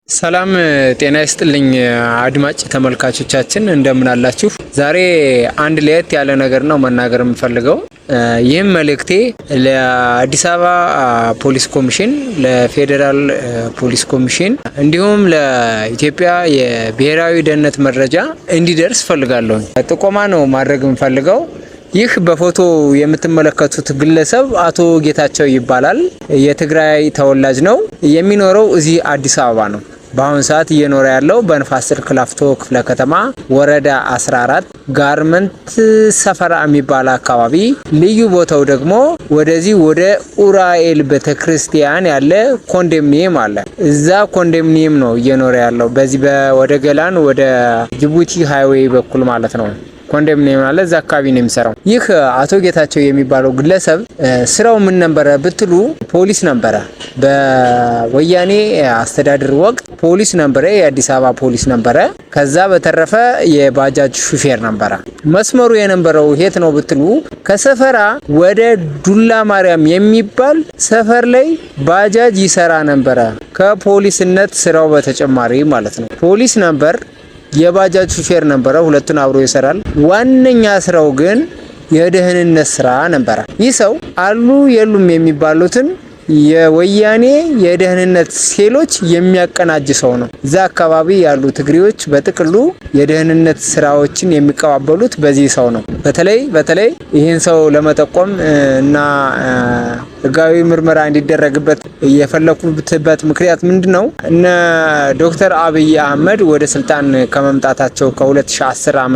ሰላም ጤና ይስጥልኝ አድማጭ ተመልካቾቻችን፣ እንደምን አላችሁ? ዛሬ አንድ ለየት ያለ ነገር ነው መናገር የምፈልገው። ይህም መልእክቴ ለአዲስ አበባ ፖሊስ ኮሚሽን፣ ለፌዴራል ፖሊስ ኮሚሽን እንዲሁም ለኢትዮጵያ የብሔራዊ ደህንነት መረጃ እንዲደርስ ፈልጋለሁ። ጥቆማ ነው ማድረግ የምፈልገው። ይህ በፎቶ የምትመለከቱት ግለሰብ አቶ ጌታቸው ይባላል። የትግራይ ተወላጅ ነው። የሚኖረው እዚህ አዲስ አበባ ነው። በአሁን ሰዓት እየኖረ ያለው በንፋስ ስልክ ላፍቶ ክፍለ ከተማ ወረዳ 14 ጋርመንት ሰፈራ የሚባል አካባቢ፣ ልዩ ቦታው ደግሞ ወደዚህ ወደ ኡራኤል ቤተክርስቲያን ያለ ኮንዶሚኒየም አለ። እዛ ኮንዶሚኒየም ነው እየኖረ ያለው። በዚህ ወደ ገላን ወደ ጅቡቲ highway በኩል ማለት ነው። ኮንዶሚኒየም አለ፣ እዛ አካባቢ ነው የሚሰራው። ይህ አቶ ጌታቸው የሚባለው ግለሰብ ስራው ምን ነበረ ብትሉ ፖሊስ ነበረ። በወያኔ አስተዳደር ወቅት ፖሊስ ነበረ፣ የአዲስ አበባ ፖሊስ ነበረ። ከዛ በተረፈ የባጃጅ ሹፌር ነበረ። መስመሩ የነበረው የት ነው ብትሉ ከሰፈራ ወደ ዱላ ማርያም የሚባል ሰፈር ላይ ባጃጅ ይሰራ ነበረ። ከፖሊስነት ስራው በተጨማሪ ማለት ነው። ፖሊስ ነበር፣ የባጃጅ ሹፌር ነበረ። ሁለቱን አብሮ ይሰራል። ዋነኛ ስራው ግን የደህንነት ስራ ነበረ። ይህ ሰው አሉ የሉም የሚባሉትን የወያኔ የደህንነት ሴሎች የሚያቀናጅ ሰው ነው። እዛ አካባቢ ያሉ ትግሬዎች በጥቅሉ የደህንነት ስራዎችን የሚቀባበሉት በዚህ ሰው ነው። በተለይ በተለይ ይህን ሰው ለመጠቆም እና ህጋዊ ምርመራ እንዲደረግበት የፈለኩበት ምክንያት ምንድን ነው? እነ ዶክተር አብይ አህመድ ወደ ስልጣን ከመምጣታቸው ከ2010 ዓ.ም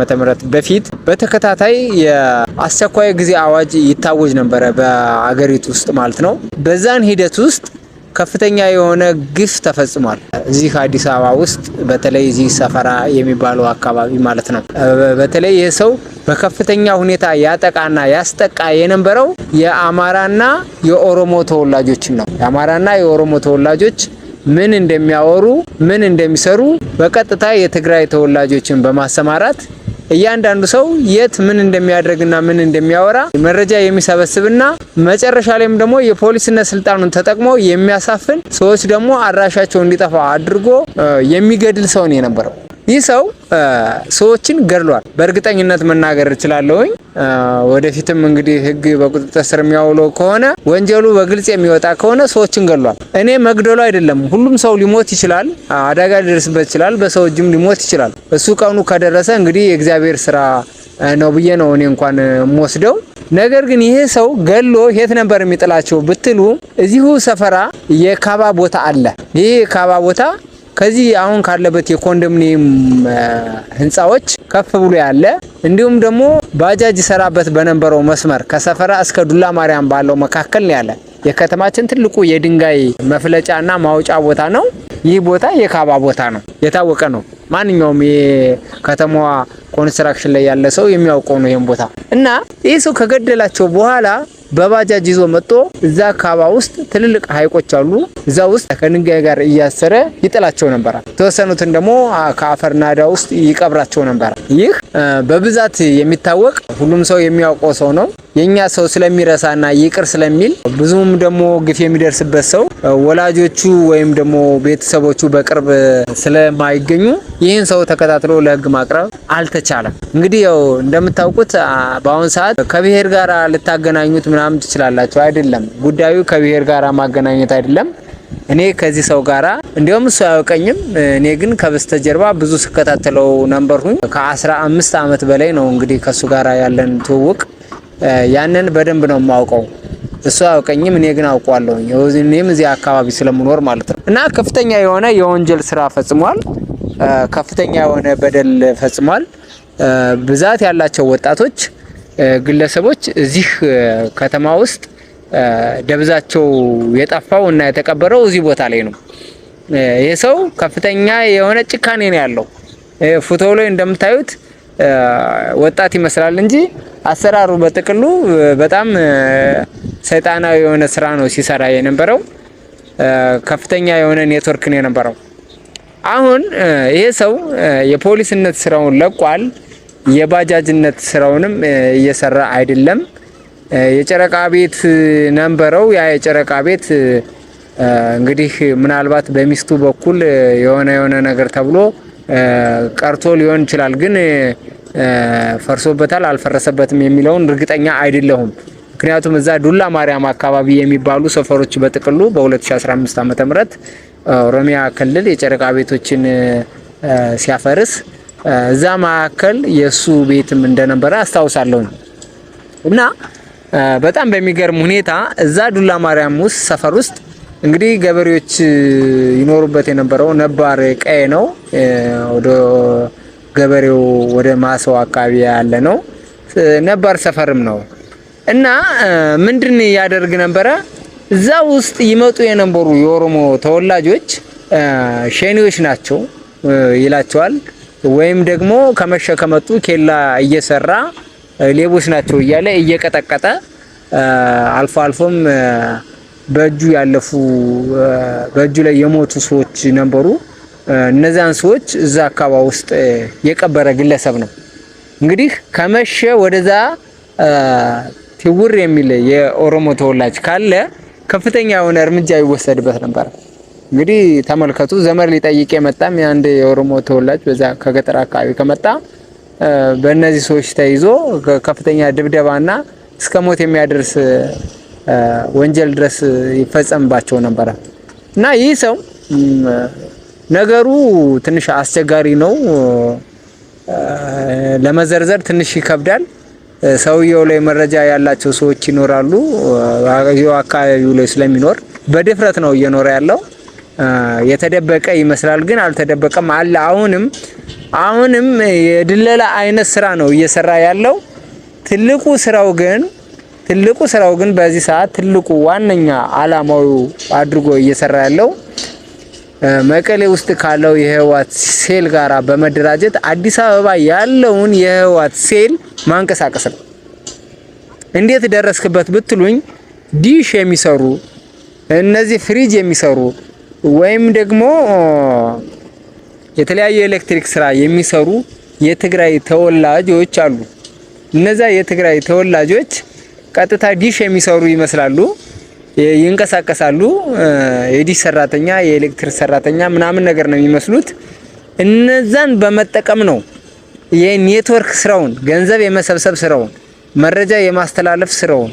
በፊት በተከታታይ የአስቸኳይ ጊዜ አዋጅ ይታወጅ ነበረ በአገሪቱ ውስጥ ማለት ነው። በዛን ሂደት ውስጥ ከፍተኛ የሆነ ግፍ ተፈጽሟል። እዚህ አዲስ አበባ ውስጥ በተለይ እዚህ ሰፈራ የሚባለው አካባቢ ማለት ነው። በተለይ ይህ ሰው በከፍተኛ ሁኔታ ያጠቃና ያስጠቃ የነበረው የአማራና የኦሮሞ ተወላጆችን ነው። የአማራና የኦሮሞ ተወላጆች ምን እንደሚያወሩ፣ ምን እንደሚሰሩ በቀጥታ የትግራይ ተወላጆችን በማሰማራት እያንዳንዱ ሰው የት ምን እንደሚያደርግና ምን እንደሚያወራ መረጃ የሚሰበስብና መጨረሻ ላይም ደግሞ የፖሊስነት ስልጣኑን ተጠቅሞ የሚያሳፍን፣ ሰዎች ደግሞ አድራሻቸው እንዲጠፋ አድርጎ የሚገድል ሰው ነው የነበረው። ይህ ሰው ሰዎችን ገድሏል። በእርግጠኝነት መናገር እችላለሁኝ። ወደፊትም እንግዲህ ሕግ በቁጥጥር ስር የሚያውለው ከሆነ፣ ወንጀሉ በግልጽ የሚወጣ ከሆነ ሰዎችን ገድሏል። እኔ መግደሉ አይደለም፣ ሁሉም ሰው ሊሞት ይችላል፣ አደጋ ሊደርስበት ይችላል፣ በሰው እጅም ሊሞት ይችላል። እሱ ቀኑ ከደረሰ እንግዲህ የእግዚአብሔር ስራ ነው ብዬ ነው እኔ እንኳን የምወስደው። ነገር ግን ይሄ ሰው ገሎ የት ነበር የሚጥላቸው ብትሉ እዚሁ ሰፈራ የካባ ቦታ አለ። ይህ የካባ ቦታ ከዚህ አሁን ካለበት የኮንዶሚኒየም ህንፃዎች ከፍ ብሎ ያለ፣ እንዲሁም ደግሞ ባጃጅ ይሰራበት በነበረው መስመር ከሰፈራ እስከ ዱላ ማርያም ባለው መካከል ነው ያለ። የከተማችን ትልቁ የድንጋይ መፍለጫና ማውጫ ቦታ ነው። ይህ ቦታ የካባ ቦታ ነው፣ የታወቀ ነው። ማንኛውም የከተማዋ ኮንስትራክሽን ላይ ያለ ሰው የሚያውቀው ነው ይሄን ቦታ። እና ይህ ሰው ከገደላቸው በኋላ በባጃጅ ይዞ መጥቶ እዛ ካባ ውስጥ ትልልቅ ሀይቆች አሉ። እዛ ውስጥ ከድንጋይ ጋር እያሰረ ይጥላቸው ነበረ። የተወሰኑትን ደግሞ ከአፈር ናዳ ውስጥ ይቀብራቸው ነበረ። ይህ በብዛት የሚታወቅ፣ ሁሉም ሰው የሚያውቀው ሰው ነው። የኛ ሰው ስለሚረሳና ይቅር ስለሚል፣ ብዙም ደግሞ ግፍ የሚደርስበት ሰው ወላጆቹ ወይም ደግሞ ቤተሰቦቹ በቅርብ ስለማይገኙ ይህን ሰው ተከታትሎ ለሕግ ማቅረብ አልተቻለም። እንግዲህ ያው እንደምታውቁት በአሁን ሰዓት ከብሔር ጋር ልታገናኙት ምናምን ትችላላችሁ። አይደለም፣ ጉዳዩ ከብሔር ጋር ማገናኘት አይደለም። እኔ ከዚህ ሰው ጋራ እንዲያውም እሱ አያውቀኝም። እኔ ግን ከበስተጀርባ ብዙ ስከታተለው ነበርኩኝ። ከ15 ዓመት በላይ ነው እንግዲህ ከሱ ጋራ ያለን ትውውቅ። ያንን በደንብ ነው የማውቀው። እሱ አያውቀኝም፣ እኔ ግን አውቀዋለሁ። እኔም እዚህ አካባቢ ስለምኖር ማለት ነው። እና ከፍተኛ የሆነ የወንጀል ስራ ፈጽሟል። ከፍተኛ የሆነ በደል ፈጽሟል። ብዛት ያላቸው ወጣቶች፣ ግለሰቦች እዚህ ከተማ ውስጥ ደብዛቸው የጠፋው እና የተቀበረው እዚህ ቦታ ላይ ነው። ይህ ሰው ከፍተኛ የሆነ ጭካኔ ነው ያለው። ፎቶው ላይ እንደምታዩት ወጣት ይመስላል እንጂ አሰራሩ በጥቅሉ በጣም ሰይጣናዊ የሆነ ስራ ነው ሲሰራ የነበረው። ከፍተኛ የሆነ ኔትወርክ ነው የነበረው። አሁን ይሄ ሰው የፖሊስነት ስራውን ለቋል። የባጃጅነት ስራውንም እየሰራ አይደለም። የጨረቃ ቤት ነበረው። ያ የጨረቃ ቤት እንግዲህ ምናልባት በሚስቱ በኩል የሆነ የሆነ ነገር ተብሎ ቀርቶ ሊሆን ይችላል። ግን ፈርሶበታል አልፈረሰበትም የሚለውን እርግጠኛ አይደለሁም። ምክንያቱም እዛ ዱላ ማርያም አካባቢ የሚባሉ ሰፈሮች በጥቅሉ በ2015 ዓ.ም ኦሮሚያ ክልል የጨረቃ ቤቶችን ሲያፈርስ እዛ መካከል የእሱ ቤትም እንደነበረ አስታውሳለሁ። እና በጣም በሚገርም ሁኔታ እዛ ዱላ ማርያም ውስጥ ሰፈር ውስጥ እንግዲህ ገበሬዎች ይኖሩበት የነበረው ነባር ቀዬ ነው። ወደ ገበሬው ወደ ማሰው አካባቢ ያለ ነው። ነባር ሰፈርም ነው እና ምንድን ያደርግ ነበረ? እዛ ውስጥ ይመጡ የነበሩ የኦሮሞ ተወላጆች ሸኔዎች ናቸው ይላቸዋል። ወይም ደግሞ ከመሸ ከመጡ ኬላ እየሰራ ሌቦች ናቸው እያለ እየቀጠቀጠ አልፎ አልፎም በእጁ ያለፉ በእጁ ላይ የሞቱ ሰዎች ነበሩ። እነዛን ሰዎች እዛ አካባቢ ውስጥ የቀበረ ግለሰብ ነው። እንግዲህ ከመሸ ወደዛ ትውር የሚል የኦሮሞ ተወላጅ ካለ ከፍተኛ የሆነ እርምጃ ይወሰድበት ነበር። እንግዲህ ተመልከቱ፣ ዘመድ ሊጠይቅ የመጣም የአንድ የኦሮሞ ተወላጅ በዛ ከገጠር አካባቢ ከመጣ በእነዚህ ሰዎች ተይዞ ከፍተኛ ድብደባና እስከ ሞት የሚያደርስ ወንጀል ድረስ ይፈጸምባቸው ነበረ። እና ይህ ሰው ነገሩ ትንሽ አስቸጋሪ ነው፣ ለመዘርዘር ትንሽ ይከብዳል። ሰውየው ላይ መረጃ ያላቸው ሰዎች ይኖራሉ። አካባቢው ላይ ስለሚኖር በድፍረት ነው እየኖረ ያለው። የተደበቀ ይመስላል፣ ግን አልተደበቀም አለ። አሁንም የድለላ አይነት ስራ ነው እየሰራ ያለው። ትልቁ ስራው ግን ትልቁ ስራው ግን በዚህ ሰዓት ትልቁ ዋነኛ አላማው አድርጎ እየሰራ ያለው መቀሌ ውስጥ ካለው የህወሓት ሴል ጋራ በመደራጀት አዲስ አበባ ያለውን የህወሓት ሴል ማንቀሳቀስ ነው። እንዴት ደረስክበት ብትሉኝ ዲሽ የሚሰሩ እነዚህ ፍሪጅ የሚሰሩ ወይም ደግሞ የተለያዩ የኤሌክትሪክ ስራ የሚሰሩ የትግራይ ተወላጆች አሉ። እነዛ የትግራይ ተወላጆች ቀጥታ ዲሽ የሚሰሩ ይመስላሉ፣ ይንቀሳቀሳሉ። የዲሽ ሰራተኛ፣ የኤሌክትሪክ ሰራተኛ ምናምን ነገር ነው የሚመስሉት። እነዛን በመጠቀም ነው የኔትወርክ ስራውን፣ ገንዘብ የመሰብሰብ ስራውን፣ መረጃ የማስተላለፍ ስራውን፣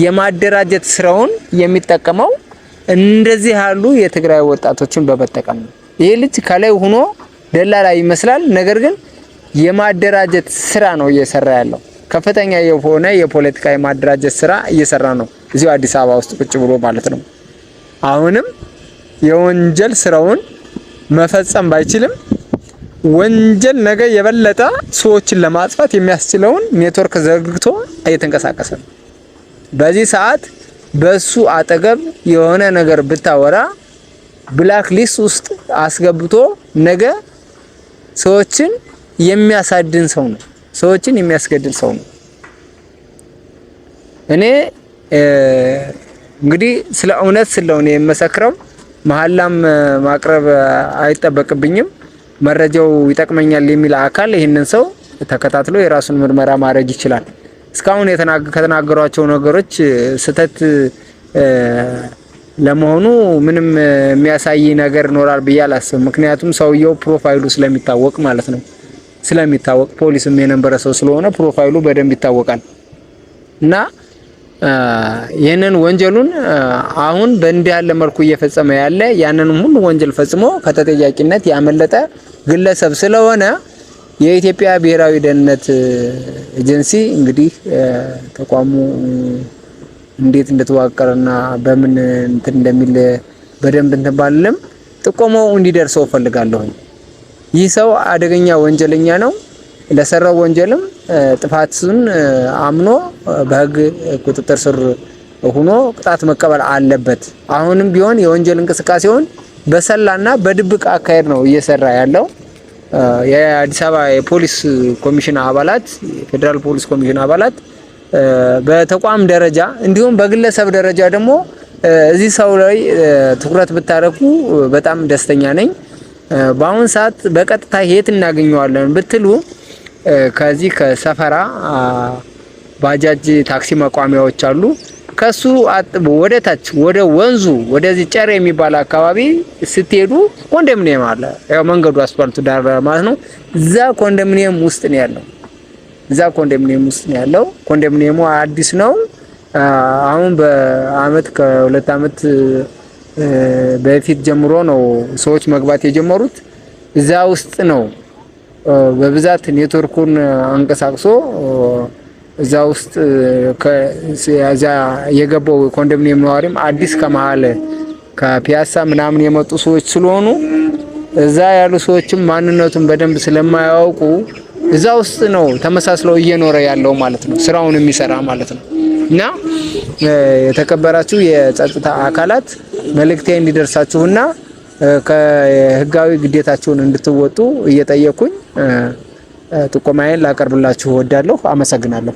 የማደራጀት ስራውን የሚጠቀመው እንደዚህ ያሉ የትግራይ ወጣቶችን በመጠቀም ነው። ይህ ልጅ ከላይ ሆኖ ደላላ ይመስላል፣ ነገር ግን የማደራጀት ስራ ነው እየሰራ ያለው። ከፍተኛ የሆነ የፖለቲካ የማደራጀት ስራ እየሰራ ነው፣ እዚሁ አዲስ አበባ ውስጥ ቁጭ ብሎ ማለት ነው። አሁንም የወንጀል ስራውን መፈጸም ባይችልም ወንጀል ነገ የበለጠ ሰዎችን ለማጥፋት የሚያስችለውን ኔትወርክ ዘርግቶ እየተንቀሳቀሰ ነው። በዚህ ሰዓት በሱ አጠገብ የሆነ ነገር ብታወራ black list ውስጥ አስገብቶ ነገ ሰዎችን የሚያሳድን ሰው ነው። ሰዎችን የሚያስገድል ሰው ነው። እኔ እንግዲህ ስለ እውነት ስለሆነ የምመሰክረው መሀላም ማቅረብ አይጠበቅብኝም። መረጃው ይጠቅመኛል የሚል አካል ይህንን ሰው ተከታትሎ የራሱን ምርመራ ማድረግ ይችላል። እስካሁን ከተናገሯቸው ነገሮች ስህተት ለመሆኑ ምንም የሚያሳይ ነገር ይኖራል ብዬ አላስብም። ምክንያቱም ሰውየው profile ኡ ስለሚታወቅ ማለት ነው። ስለሚታወቅ ፖሊስም የነበረ ሰው ስለሆነ profile ኡ በደንብ ይታወቃል። እና ይህንን ወንጀሉን አሁን በእንዲህ ያለ መልኩ እየፈጸመ ያለ ያንንም ሁሉ ወንጀል ፈጽሞ ከተጠያቂነት ያመለጠ ግለሰብ ስለሆነ የኢትዮጵያ ብሔራዊ ደህንነት ኤጀንሲ እንግዲህ ተቋሙ እንዴት እንደተዋቀረና በምን እንትን እንደሚል በደንብ እንትን ባልልም ጥቆማው እንዲደርሰው እፈልጋለሁኝ። ይህ ሰው አደገኛ ወንጀለኛ ነው። ለሰራው ወንጀልም ጥፋቱን አምኖ በሕግ ቁጥጥር ስር ሆኖ ቅጣት መቀበል አለበት። አሁንም ቢሆን የወንጀል እንቅስቃሴውን በሰላና በድብቅ አካሄድ ነው እየሰራ ያለው። የአዲስ አበባ የፖሊስ ኮሚሽን አባላት፣ የፌዴራል ፖሊስ ኮሚሽን አባላት በተቋም ደረጃ እንዲሁም በግለሰብ ደረጃ ደግሞ እዚህ ሰው ላይ ትኩረት ብታደርጉ በጣም ደስተኛ ነኝ። በአሁን ሰዓት በቀጥታ የት እናገኘዋለን ብትሉ ከዚህ ከሰፈራ ባጃጅ ታክሲ መቋሚያዎች አሉ። ከሱ ወደ ታች ወደ ወንዙ ወደዚህ ጨሬ የሚባል አካባቢ ስትሄዱ ኮንዶሚኒየም አለ። ያው መንገዱ አስፋልቱ ዳር ማለት ነው። እዛ ኮንዶሚኒየም ውስጥ ነው ያለው። እዛ ኮንዶሚኒየም ውስጥ ነው ያለው። ኮንዶሚኒየሙ አዲስ ነው። አሁን በአመት ከሁለት አመት በፊት ጀምሮ ነው ሰዎች መግባት የጀመሩት። እዛ ውስጥ ነው በብዛት ኔትወርኩን አንቀሳቅሶ እዛ ውስጥ እዛ የገባው ኮንዶሚኒየም ነዋሪም አዲስ ከመሀል ከፒያሳ ምናምን የመጡ ሰዎች ስለሆኑ እዛ ያሉ ሰዎችም ማንነቱን በደንብ ስለማያውቁ እዛ ውስጥ ነው ተመሳስለው እየኖረ ያለው ማለት ነው፣ ስራውን የሚሰራ ማለት ነው። እና የተከበራችሁ የጸጥታ አካላት መልእክቴ እንዲደርሳችሁና ከህጋዊ ግዴታችሁን እንድትወጡ እየጠየኩኝ ጥቆማዬን ላቀርብላችሁ እወዳለሁ። አመሰግናለሁ።